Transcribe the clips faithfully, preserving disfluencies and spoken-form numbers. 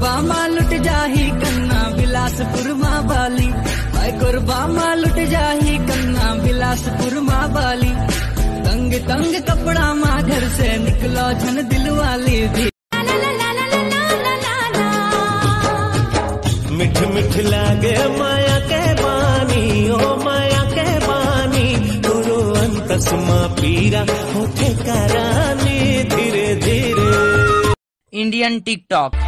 बामा लुट जाही कन्ना बिलासपुर मा बाली, हाय गोरबा मा लुट जाही कन्ना बिलासपुर मा बाली। तंग तंग कपड़ा मा घर से निकलो झन दिलवाली भी। मिठ मिठ लागे माया के बानी, ओ माया के बानी, तोरो अंतस मा पीरा होथे करानी धीरे धीरे। Indian TikTok।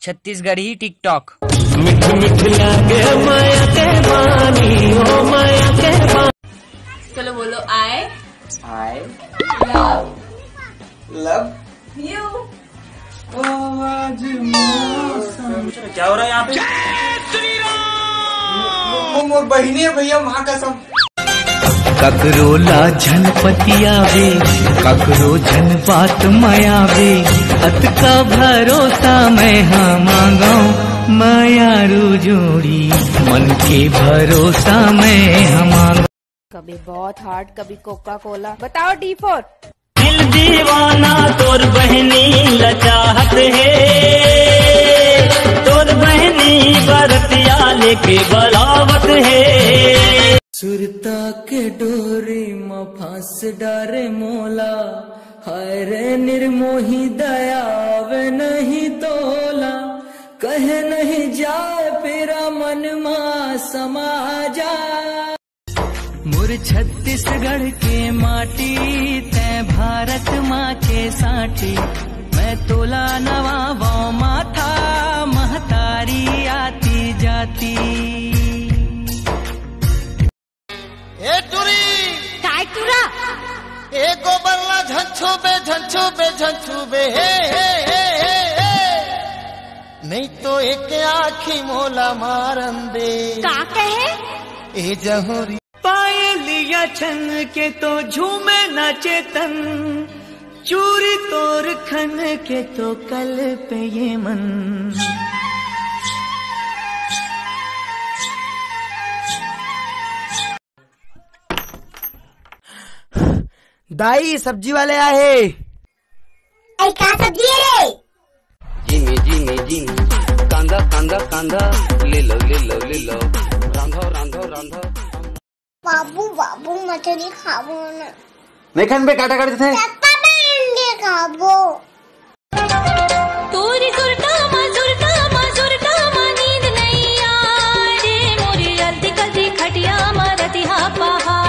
छत्तीसगढ़ी TikTok। मिठ मिठ लागे माया के बानी, ओ माया के बानी। चलो बोलो, I I love love you। ओ, आज मौसम। क्या हो रहा है यहाँ पे? मो-, मो-, मोर बहिनी है भैया, माँ कसम। ककरो ला झन पतियावे, ककरो झन बात मयावे, अतका भरोसा मैं हा मांगव, मयारू जोड़ी मन के भरोसा मैं हा मांगव। कभी बहुत हार्ड, कभी कोका कोला। बताओ D for। दिल दीवाना तोर बहनी लचाहत हे, तोर बहनी बरतिया लेके बलावत हे। सुरता के डोरी म फांस डारे मोला, हाय रे निर्मोही दया आवे नहीं तोला, कहे नहीं जाए पीरा मन मा समा जा। मोर छत्तीसगढ़ के माटी, तै भारत माँ के साटी। मैं तोला नवावौ माथा, महतारी आती जाती। ए टुरी! काय टुरा? ए गोबर ला झन छूबे, झन छूबे, झन छूबे, हे, हे, हे, हे, हे। नहीं तो एक आँखी मोला मारन दे। का कहे? ए जहूरी। पायलिया छन के तो झूमे नाचे तन, चूरी तोर खन के तो कलपे ये मन। दाई, सब्जी वाले आए हे। ए, का सब्जी है रे? जिमी, जिमी, जिमी, कांदा, कांदा, कांदा, ले लो, ले लो, ले लो, रांधो, रांधो, रांधो। बाबू, बाबू, मछली खाबो ना। नहीं खान बे, काटा काट देथे। पापा, मैं अंडे खाबो। तोरी सुरता मा, सुरता मा, सुरता मा नींद नइ आए रे, मोरी अलती कलती खटिया मा रतिहा पहाड़।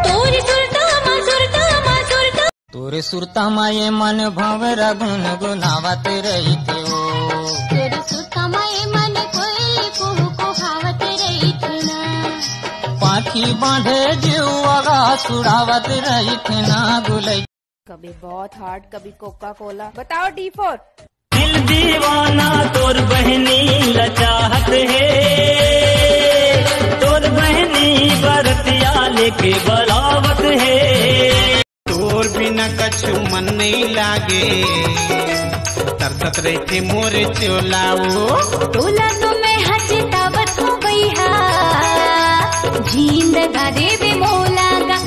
तोरी सुरता मा, सुरता मा, सुरता। तोरे सुरता मा ये मन भंवरा गुनगुनावत रहिथे ओ। तोरे सुरता मा ये मन कोयली कुहू कुहावत रहिथे ना। पाखी बांधे जीव आगा सुड़ावत रहिथे ना गुलई। कभी बहुत हार्ड, कभी कोका कोला। बताओ D for। दिल दीवाना तोर बहनी लचाहत हे, तोर बहनी बरतिया लेके बलावत हे। तोर बिना कछु मन नहीं लागे, तरसत रहिथे मोर चोला ओ। तोला तो मैं हचतावत हूँ भैया, जींद गा देवे मोला गा।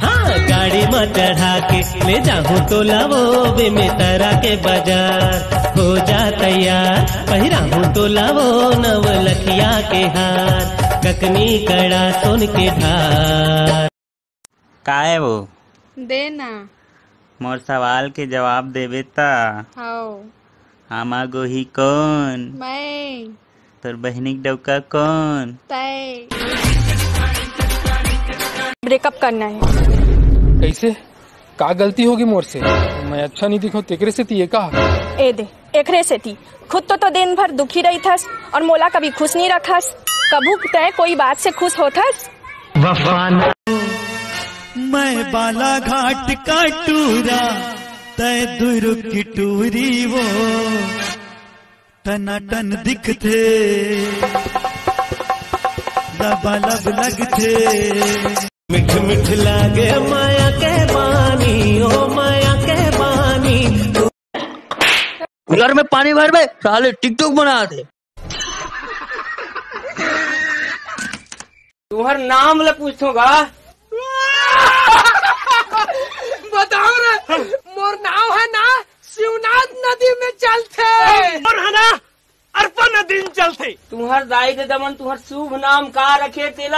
हाँ, गाड़ी म चढ़ा के ले जाहूँ तोला वो बेमेतरा के बाजार। हो जा तैयार, पहिराहूँ तोला वो नवलखिया के हार, ककनी कड़ा सोन के धार। काय वो? दे ना। मोर सवाल के जवाब देबे त। हव। आमा गोही कोन? मैं। तोर बहिनी के डौका कोन? तै। ब्रेकअप करना है। कैसे? का गलती होगी मोर से? मैं अच्छा नहीं दिखो तेकरे से तिये का? ए दे, एकरे सेती। खुद तो, तो दिन भर दुखी रहिथस और मोला कभी खुश नहीं रखस। कभू तै कोई बात से खुश होथस? मैं बालाघाट का टूरा, तै दुरुक की टूरी वो। टनाटन दिखथे, लबालब लगथे। मिठ मिठ लागे माया के बानी, ओ माया के बानी। कूलर में पानी भर बे, साले टिकटॉक बना दे। तुहर नाम ल पूछथों गा। बताओ रे, मोर नाव हे ना शिवनाथ नदी में चलथे। मोर हे ना अरपा नदी में चलथे। तुहर दाई ददा मन तुहर शुभ नाम का रखे तेला?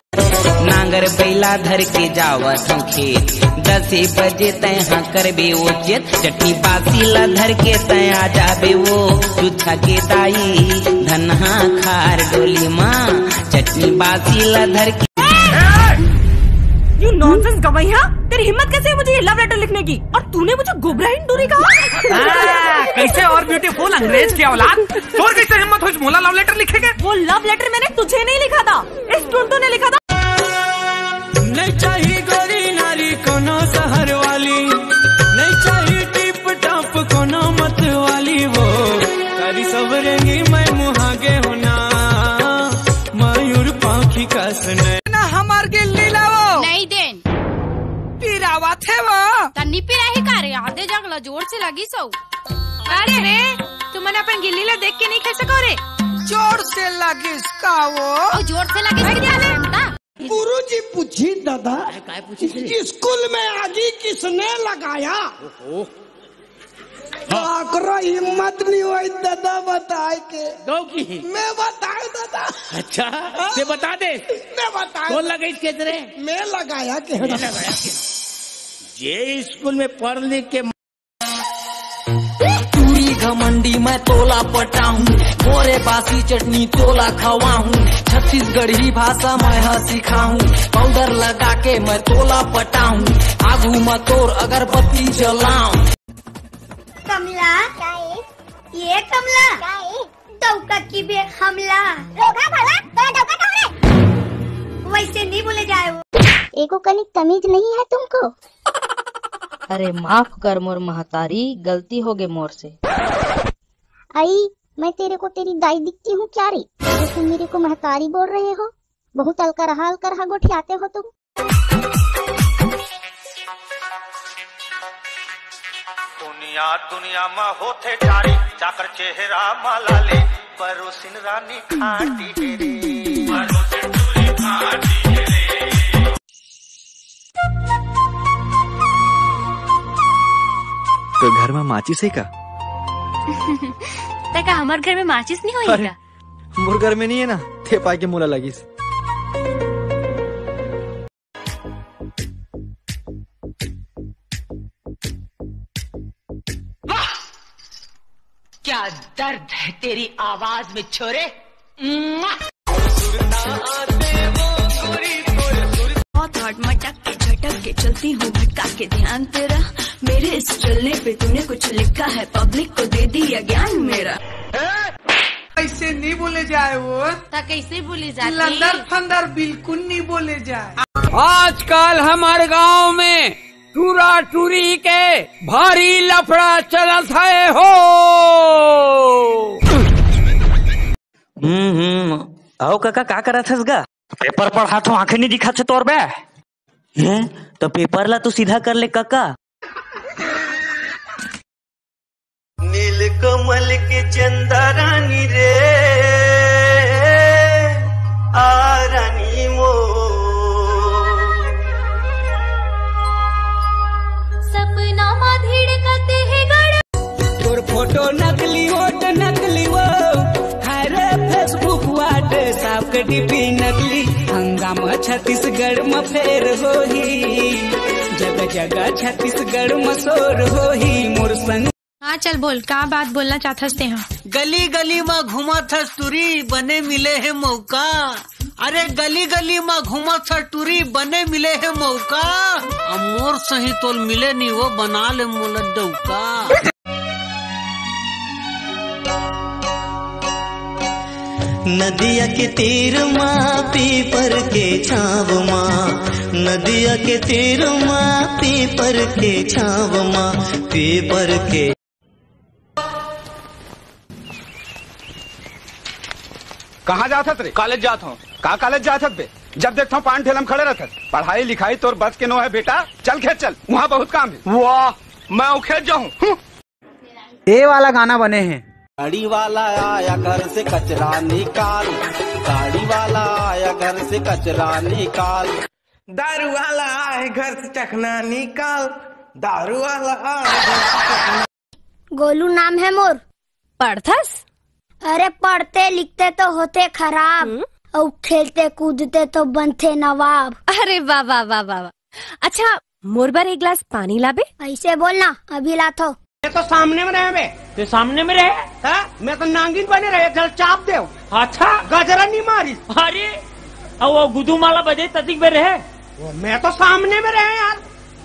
नांगर बैला धर के जावत हूँ खेत, दसे बजे तैहा करबे ओ चेत, चटनी बासी ला धर के तै आ जाबे ओ चुच्छा के दाई, धनहा खार डोली माँ, चटनी बासी ला धर के। You nonsense गवैया, तेरी हिम्मत कैसे है मुझे ये लव लेटर लिखने की? और तूने मुझे गोबराइन टूरी कहा? हाँ, कैसे और ब्यूटीफुल अंग्रेज की औलाद, तोर कैसे हिम्मत होइस मोला लव लेटर लिखे के? वो लव लेटर मैंने तुझे नहीं लिखा था, इस टुनटुन ने लिखा था। नहीं चाहिए गोरी नारी कोनो शहर वाली, नहीं चाहिए टिप टॉप कोनो मत वाली, वो करी सब रेंगी मैं मुहागे होना, मयूर पाखी का सुने। ना हमार गिल्ली लावो। नहीं देन। पिरावत हे वो। तन्नी पिराही का रे, आधे जग ला जोर से लगी सो। अरे रे, तुमन अपन गिल्ली ला देख के नहीं खेल सको रे। जोर से लगिस का वो। ओ, जोर से लगिस भाई, का क्या रे? गुरुजी पूछी दादा, काय पूछी रे? स्कूल में आगी किसने लगाया? ओहो। हाँ। काकरो हिम्मत नहीं होई दादा बताए के। गौ की? मैं बताए दादा। अच्छा, हाँ। ते बता दे। मैं बताए। कौन लगाई के रे? मैं लगाया के मैं ना। लगाया के। जे स्कूल में पढ़ लिख के टूरी घमंडी मैं तोला पटाहूँ, मोरे बासी चटनी तोला खवाहूँ, छत्तीसगढ़ी भाषा मैं ह सिखाहूँ, पाउडर लगा के मैं तोला पटाहूँ, आगू म तोर अगरबत्ती जलाऊँ। कमला, ये कमला, डौका की बे हमला। रोगा भला, तो डौका कहाँ रे? वैसे नहीं बोले जाए वो। एको कनिक तमीज नहीं है तुमको? अरे माफ कर मोर महतारी, गलती हो गए मोर से। आई, मैं तेरे को तेरी दाई दिखती हूँ क्या रे, जो तुम मेरे को महतारी बोल रहे हो? बहुत अलकरहा अलकरहा गोठियाते हो तुम। दुनिया दुनिया मा होथे जारी, जाकर चेहरा मा लाली, परोसिन रानी खाटी हे रे। तो घर में माचिस है का? ते का हमर घर में माचिस नहीं होई अरे, का? मोर घर में नहीं है ना, ते पाए के मोला लगिस। वाह! क्या दर्द है तेरी आवाज में छोरे। मुआ! बहुत hot मटक के झटक के चलती हूँ भटका के ध्यान तेरा, मेरे इस चलने पे तूने कुछ लिखा है, पब्लिक को दे दिया ज्ञान मेरा। ऐसे नहीं बोले जाए वो। ता कैसे बोले जाती? लंदर फंदर बिल्कुल नहीं बोले जाए। आजकल हमर गांव में टूरा टूरी के भारी लफड़ा चलत हे हो। हम्म, हम्म। आओ काका, का करत हस गा? पेपर पढ़ात हूँ, आंखें नहीं दिखात हे तोर बे। हैं? तो पेपर ला तू सीधा कर ले काका। नील कमल के चंदा रानी रे, आ रानी मोर। सपना मा धिड़कत हे गड़। तोर फोटो नकली, ओट नकली वो, हाय रे Facebook, WhatsApp के डीपी नकली। हंगामा छत्तीसगढ़ म फेर होही, जगह जगह छत्तीसगढ़ म शोर होही। मोर संग हाँ, चल बोल, का बात बोलना चाहथस तेहा? गली गली मा घूमत हस टूरी, बने मिले हे मौका। अरे गली गली मा घूमत हस टूरी, बने मिले हे मौका। अब मोर सही तोल मिले नी, वो बना ले मोला डौका। नदिया के तीर मा पीपर के छाव मा, नदिया के तीर मा पीपर के छाव मा, पीपर के। कहाँ जात हस रे? कॉलेज जात हूँ। का कॉलेज जात हस बे? जब देखता हूँ पान ठेला में खड़े रहत हस। पढ़ाई लिखाई तोर बस के नो है बेटा, चल खेत चल, वहाँ बहुत काम है। वाह, मैं अउ खेत जाहूँ। हम्म। ए वाला गाना बने हे। गाड़ी वाला आया घर से कचरा निकाल, गाड़ी वाला आया। घर से कचरा निकाल। दारू वाला आए घर से चखना निकाल। दारू वाला आए घर से चखना। गोलू नाम है मोर। पढ़थस? अरे पढ़ते लिखते तो होते खराब, हम्म। अउ खेलते कूदते तो बनते नवाब। अरे वाह, वाह, वाह, वाह, वाह। अच्छा, मोर बर एक गिलास पानी लाबे? ऐसे बोलना, अभी लाथो। मैं तो सामने में रहे बे। ते सामने में रहे? हाँ? मैं तो नांगिन बने रहे, जल चाप दे। अच्छा। गजरा नहीं मारी। अरे, अब वो गुदू माला बजे ततिक बे रहे? वो मैं तो सामने में रहे यार।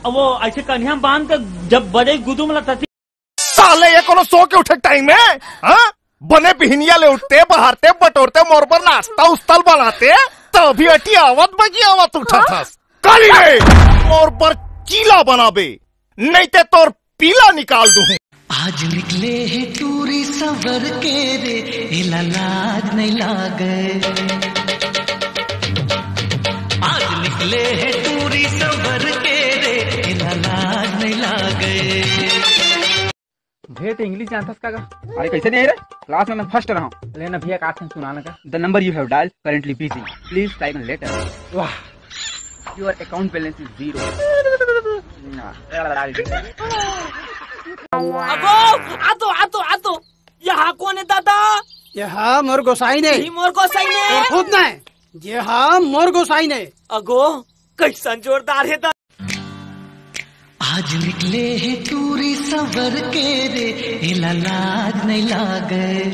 अब वो ऐसे कन्हिया बांध के जब बजे गुदू माला ततिक। साले, ये कोनो सो के उठे टाइम है? हाँ? बने बिहनिया ले उठते, बहारते, बटोरते, मोर बर नाश्ता उस्ता ल बनाते, तभी अटी आवत बगी आवत उठा हाँ? थस। काली रे, मोर बर चीला बनाबे, नहीं ते तोर पीला निकाल दूं। आज निकले हे टूरी सवर के रे, एला लाज नहीं लागे। आज निकले हे टूरी सवर के रे, एला लाज नहीं लागे। भैया, ते English जानथस का गा? अरे, कैसे नहीं रे? Class में मैं first रहा हूँ। लेना भैया, का सुना ना का? The number you have dialed currently busy. Please try again later. वाह। Your account balance is zero. अगो, आ तो, आ तो, आ तो। यहाँ कौन है दादा? यहाँ मोर गोसाई ने। ये मोर गोसाई ने। और खुद नहीं। जे हाँ मोर गोसाई ने। अगो, कैसन जोरदार है दादा। आज निकले हे टूरी सवर के रे, एला लाज नहीं लागे।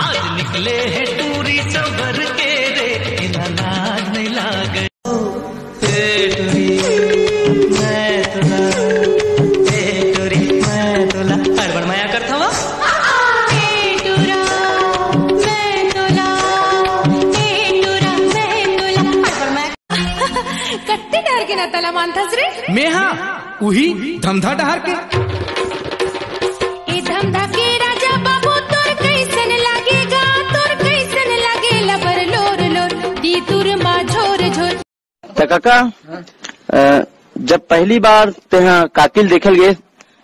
आज निकले हे टूरी सवर के रे, एला लाज नहीं लागे। ए टूरी, मैं तोला, ए टूरी, मैं तोला, अड़बड़ मया करथवा। ए टूरा, मैं तोला, ए टूरा, मैं तोला, अड़बड़ मया कत्ते डहर के नता ला मानथस रे? मेहा उही धमधा डहर के। ए धमधा के राजा बाबू तोर कैसन लागेगा, तोर कैसन लागे लबर लोर लोर, दी तुर मा झोर झोर। त काका, अ, जब पहली बार तेहा काकिल देखल गे,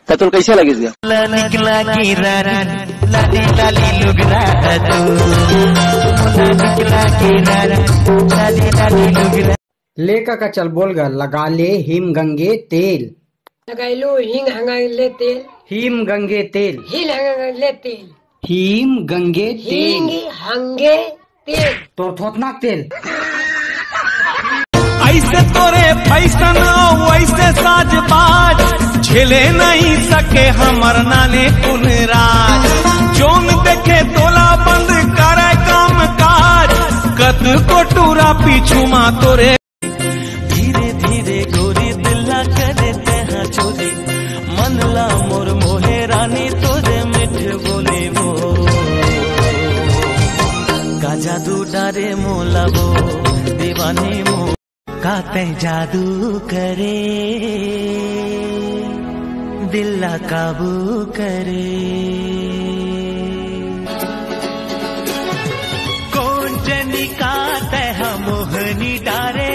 त तोल कैसे लगिस गा? ला निकला के रानी, लाली लाली लुगरा तू। ला निकला के रानी, लाली लाली लुगरा। ले काका, चल बोल गा, लगा ले हिम गंगे तेल। लगाइलू हिंग हंगाइले तेल। हिम गंगे तेल। हिल हंगाइले तेल। हिम गंगे तेल। हिंग हंगे तेल। तोर थोथनाक तेल। ऐसे तोरे फैशन, वैसे साजबाज, झेले नहीं सके हमर नाने कुन राज। जोन देखे तोला बंद करे काम काज, कत को टूरा पीछू मा तोरे। धीरे धीरे गोरी दिल ला करे तेहा चोरी, मन ला मोर मोहे रानी तोरे मिठ बोली वो। का जादू डारे मोला वो दीवानी मो। का तैं जादू करे, दिल ला काबू करे। कौन जनी का तैहा मोहनी डारे।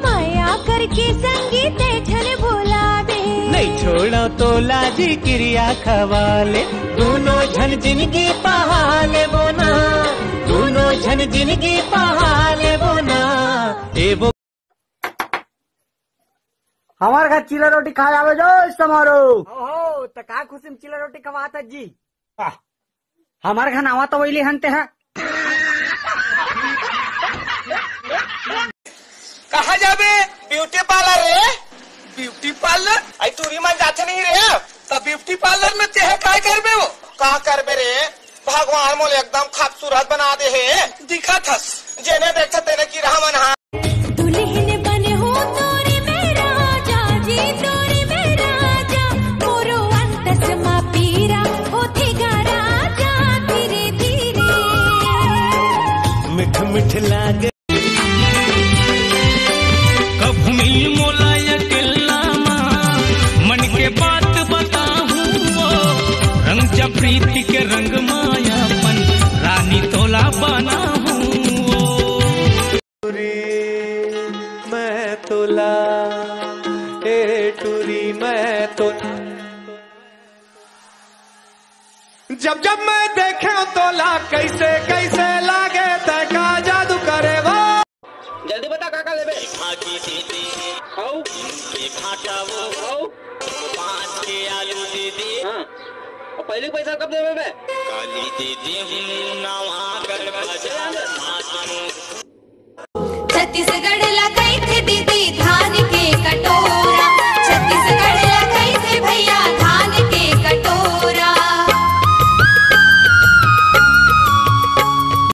माया करके संगी तैं ठन भुला दे। नहीं छोड़ा तोला जी किरिया खवा ले। दोनों झन जिनगी पहा लेबो ना, दोनों झन जिनगी पहा लेबो ना। ए वो हमार घर चीला रोटी खाए आवे जो समारोह। हो, हो, त का खुशी में चीला रोटी खवात है जी? आह, हमार घर आवा तो वही हन तेहा। कहाँ जाबे? ब्यूटी पार्लर रे। Beauty parlour? आई टूरी मन जाथे नहीं रे। त ब्यूटी पार्लर में तेहा काय करबे वो? का करबे रे? भगवान मोले एकदम खूबसूरत बना दे हे। दिखा थस। जेने देखथे तेने किरहा मन हा। दुल्हन बने हो तोरी मैं राजा जी, तोरी मैं राजा। मोरो अंतस मा पीरा होथे गा राजा, धीरे धीरे। मिठ मिठ लागे। कभू मिल मोला अकेला मा, मन के बात बताहूँ वो। रंग जा प्रीति के रंग माया पन, रानी तोला बनाहूँ वो। टूरी मैं तोला, ए टूरी मैं तोला। जब जब मैं देखे तोला, कैसे कैसे लागे। अउ? पाँच के आलू दे दे। हाँ। अउ पहिली के पैसा कब देबे बे? काली दे दे हूँ नवा